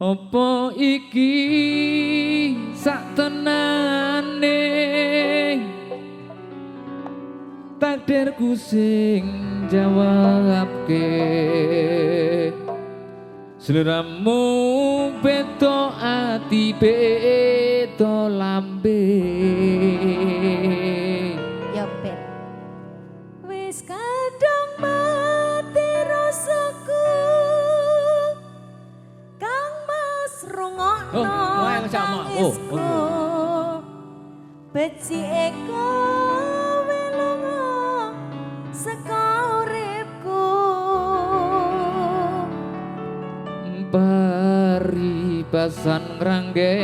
Apa iki sak tenane takdirku sing jawabke? Sliramu beda ati beda lambe. Ya ben. Wis kadung mati rasaku. Kang Mas rungokno tangisku. Becike kowe lunga saka uripku. Paribasan ngrangge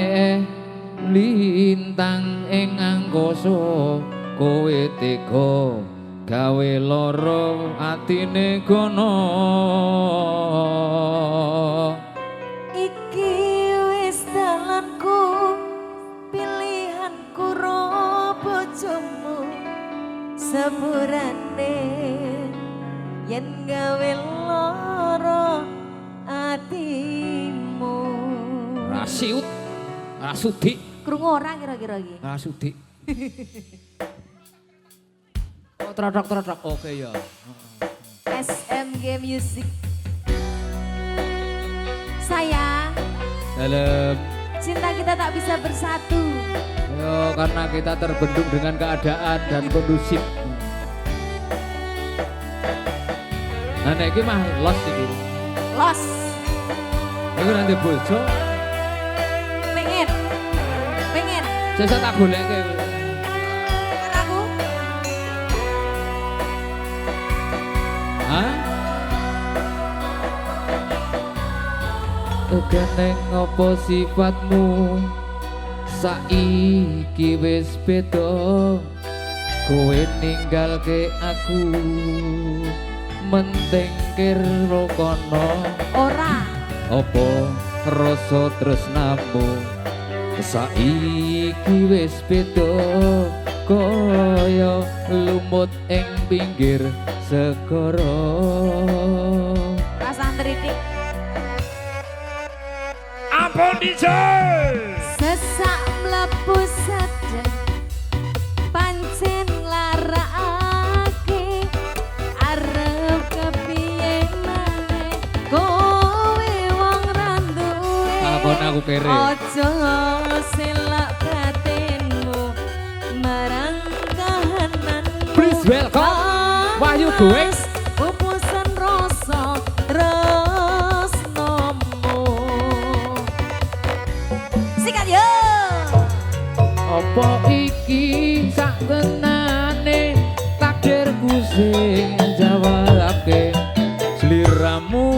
lintang ing angkasa, kowe tega gawe lara atine kono. Iki wis dalanku, pilihanku ro bojomu. Sepurane yen gawe lara atimu. Rasiut, rasudik. Krungu ora kira-kira iki? Rasudik. Oh, trotok-trotok. Oke ya. SMG Music. Sayang. Dalam. Cinta kita tak bisa bersatu. Yo, karena kita terbendung dengan keadaan dan kondusif. Nah, nek iki mah los iki. Los. Iku nanti bojo. Pengen. Pengen. Sesuk tak goleke. Aku. Hah? Keneng apa sifatmu saiki wis beda, kowe ninggalke aku menting kira kono. Ora. Apa rasa tresnamu saiki wis beda, kaya lumut ing pinggir segara. Rasah tritik. Ampun DJ. Sesak mlebu sedeng pancen nglarakake, arep kepiye maneh kowe wong ra duwe. Takon aku kere. Aja selak batinmu marang kahananmu. Please welcome Wahyu Goeng. Pupusan rasa tresnomu. Sikat yo. Apa iki sak tenane takdirku sing jawabke? Sliramu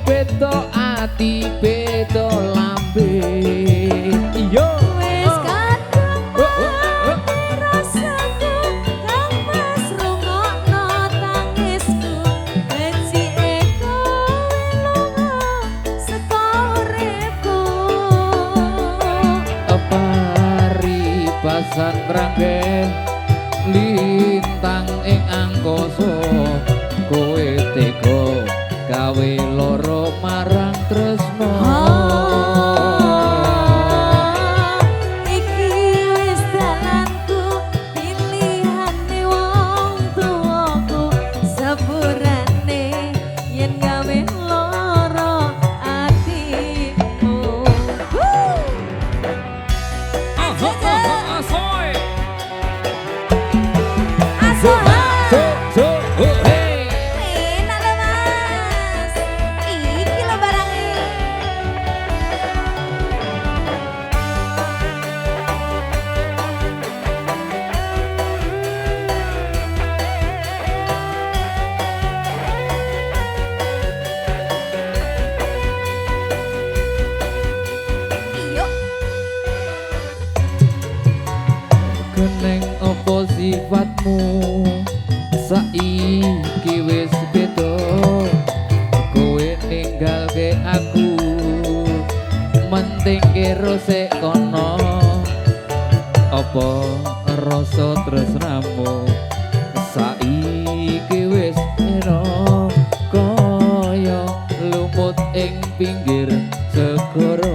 beda ati beda lambe. Iyo. Wis kadung mati rasaku, Kang Mas rungokno tangisku. Becike kowe lunga saka uripku. Paribasan ngrangge lintang ing angkasa, kowe tega gawe lara marang tresno. Iki wis dalanku, pilihane wong tuaku. Sepurane yen gawe lara atimu. Asoy. Asoy. So so oh hey. Enak lho Mas. Iki lho barangnya. Iyo. Keneng apa sifatmu saiki wis beda, kowe ninggalke aku menting kero sik kono. Apa rasa tresnamu saiki wis ero, kaya lumut ing pinggir segara.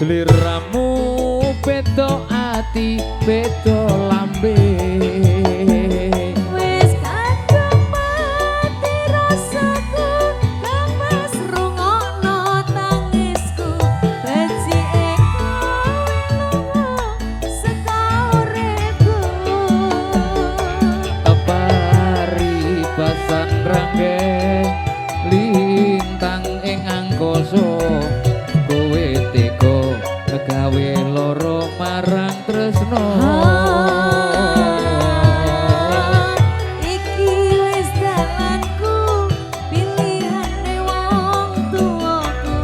Sliramu beda ati, beda lambe. Wis kadung mati rasaku, Mas, rungokno tangisku. Becike kowe lunga saka uripku. Paribasan ngrangge lintang ing angkasa, kowe tega gawe lara marang tresno. Ah, iki wis dalanku, pilihane wong tuaku.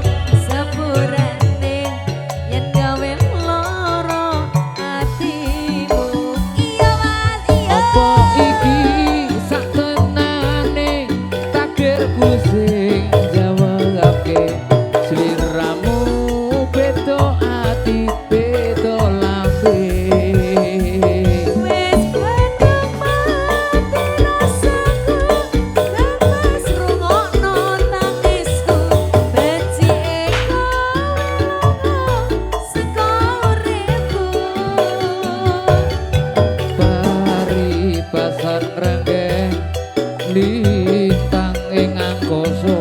Sepurane yen gawe lara atimu. Iya, Mas, iya. Apa iki sak tenane takdirku sing jawabke? Sliramu beda ati, beda lambe. Wis kadung mati rasaku, Mas, rungokno tangisku. Becike kowe lunga saka uripku. Paribasan ngrangge lintang ing angkasa.